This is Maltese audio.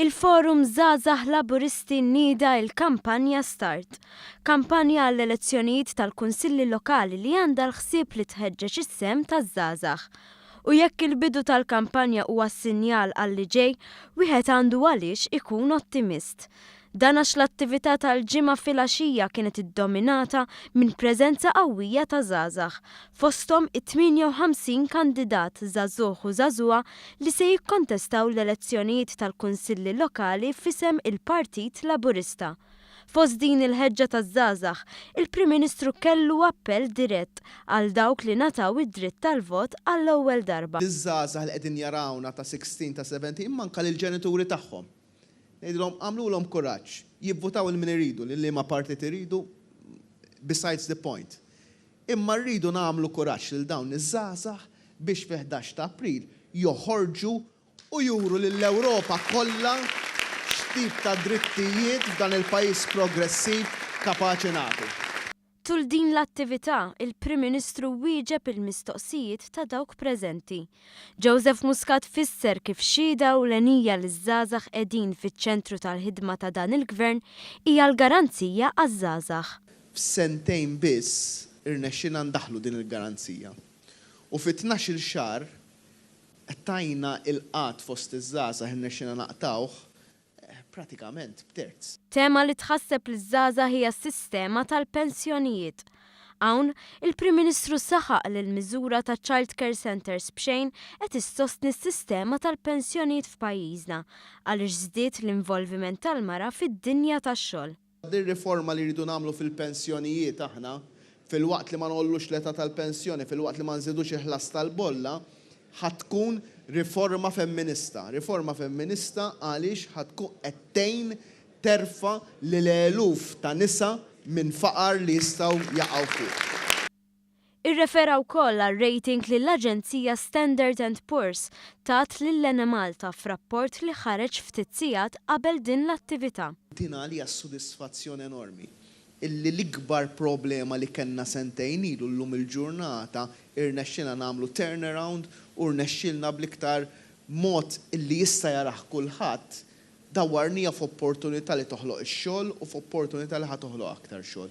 Il-Forum Żgħażagħ Laburisti nieda l-kampanja Start. Kampanja għall-elezzjonijiet tal-Kunsilli Lokali li għandha l-ħsieb li tħeġġeġ is-sehem taż-żgħażagħ. U jekk il-bidu tal-kampanja huwa sinjal għal li ġej, wieħed għandu għaliex ikun ottimist. Dan għax l-attività tal-Ġimgħa filgħaxija kienet iddominata minn preżenza qawwija ta' żgħażagħ, fosthom it-58 kandidat żagħżugħ u żagħżugħa li se jikkontestaw l-elezzjonijiet tal-Kunsilli Lokali f'isem il-Partit Laburista. Fost din il-ħeġġa taż-żgħażagħ, il-Prim Ministru kellu appell dirett għal dawk li ngħataw id-dritt tal-vot għall-ewwel darba. Liż-żgħażagħ li qegħdin jarawna ta' 16, ta' 17, imma anke lill-ġenituri tagħhom. Ngħidilhom agħmlulhom kuraġġ, jivvutaw 'il min iridu, lil liema partit iridu, besides the point. Imma rridu nagħmlu kuraġġ lil dawn iż-żgħażagħ biex fi-11 ta' April joħorġu u juru lill-Ewropa kollha x'tip ta' drittijiet f'dan il-pajjiż progressiv kapaċi nagħtu. Tul din l-attività, il-Prim Ministru wieġeb il-mistoqsijiet ta' dawk preżenti. Joseph Muscat fisser kif xhieda ewlenija li ż-żgħażagħ qegħdin fiċ-ċentru tal-ħidma ta' dan il-Gvern hija l-garanzija għaż-żgħażagħ. F'sentejn biss irnexxielna ndaħħlu din il-garanzija u fi tnax-il xahar qtajna il-qgħad fost iż-żgħażagħ irnexxielna naqtgħuh pratikament b'terz. Tema li tħasseb liż-żgħażagħ hija s-sistema tal-pensjonijiet. Hawn, il-Prim Ministru saħaq li l-miżura ta' child care centres b'xejn qed issostni s-sistema tal-pensjonijiet f'pajjiżna għaliex żdied l-involviment tal-mara fid-dinja tax-xogħol. Dir-riforma li rridu nagħmlu fil-pensjonijiet aħna, filwaqt li ma ngħollux l-età tal-pensjoni, filwaqt li ma nżidux il-ħlas tal-bolla, ħa tkun riforma femminista. Riforma femminista għaliex ħa tkun qed tgħin terfa' lil eluf ta' nisa minn faqar li jistgħu jaqgħu fih. Irrefera wkoll għar-rating li l-aġenzija Standard and Poor's tat lill-Enemalta f'rapport li ħareġ ftit sigħat qabel din l-attività. Din għalija sodisfazzjon enormi illi l-ikbar problema li kellna sentejn ilu llum il-ġurnata irnexxielna nagħmlu turnaround u rnexxielna bl-iktar mod illi jista' jarah kulħadd dawwarniha f'opportunità li toħloq ix-xogħol u f'opportunità li ħa toħloq aktar xogħol.